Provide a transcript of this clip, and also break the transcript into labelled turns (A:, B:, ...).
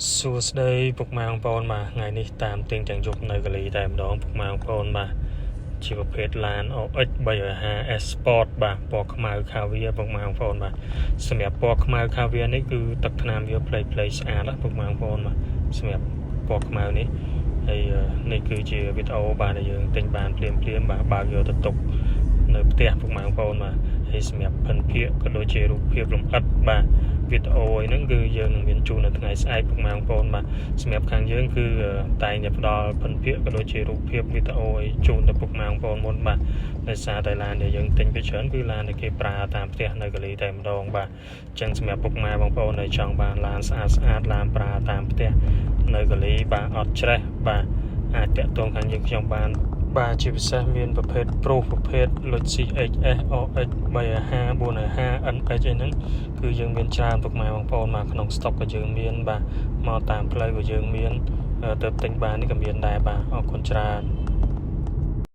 A: សួស្តីពុកម៉ែបងប្អូនបាទថ្ងៃនេះតាមទិញទាំងយប់នៅកាលីតែម្ដងពុកម៉ែបងប្អូនបាទជាប្រភេទឡាន OX 350 S Sport បាទពណ៌ខ្មៅខាវីពុកម៉ែបងប្អូនបាទសម្រាប់ពណ៌ខ្មៅខាវីនេះគឺទឹកថ្នាំវាផ្លេផ្លេស្អាតណាពុកម៉ែបងប្អូនបាទសម្រាប់ពណ៌ខ្មៅនេះហើយនេះគឺជាវីដេអូបាទដែលយើងទិញបានភ្លាមភ្លាមបាទបើកយកទៅទុកនៅផ្ទះពុកម៉ែបងប្អូនបាទហើយសម្រាប់ភិនភាគក៏ដូចជារូបភាពលម្អិតបាទវីដេអូអីហ្នឹងគឺយើងនឹងមានជូននៅថ្ងៃស្អែកពុកម៉ែបងប្អូនបាទសម្រាប់ខាងយើងគឺតែងតែផ្ដល់ភិនភាគក៏ដូចជារូបភាពវីដេអូឲ្យជូនដល់ពុកម៉ែបងប្អូនមុនបាទដោយសារតែឡានដែលយើងទិញពីច្រើនគឺឡានដែលគេប្រើតាមផ្ទះនៅកាលីតែម្ដងបាទអញ្ចឹងសម្រាប់ពុកម៉ែបងប្អូនដែលចង់បានឡានស្អាតស្អាតឡានប្រើតាមផ្ទះនៅកាលីបាទអត់ច្រេះបាទអាចតាក់ទងខាងយើងខ្ញុំបាន បាទជាពិសេសមានប្រភេទ Pro ប្រភេទ Lexus HS RX 350 450 NX អីហ្នឹងគឺយើងមានច្រើនពុកម៉ែបងប្អូនមកក្នុង stock ក៏យើងមានបាទមកតាមផ្លូវក៏យើងមានទៅទិញបាននេះក៏មានដែរបាទអរគុណច្រើន។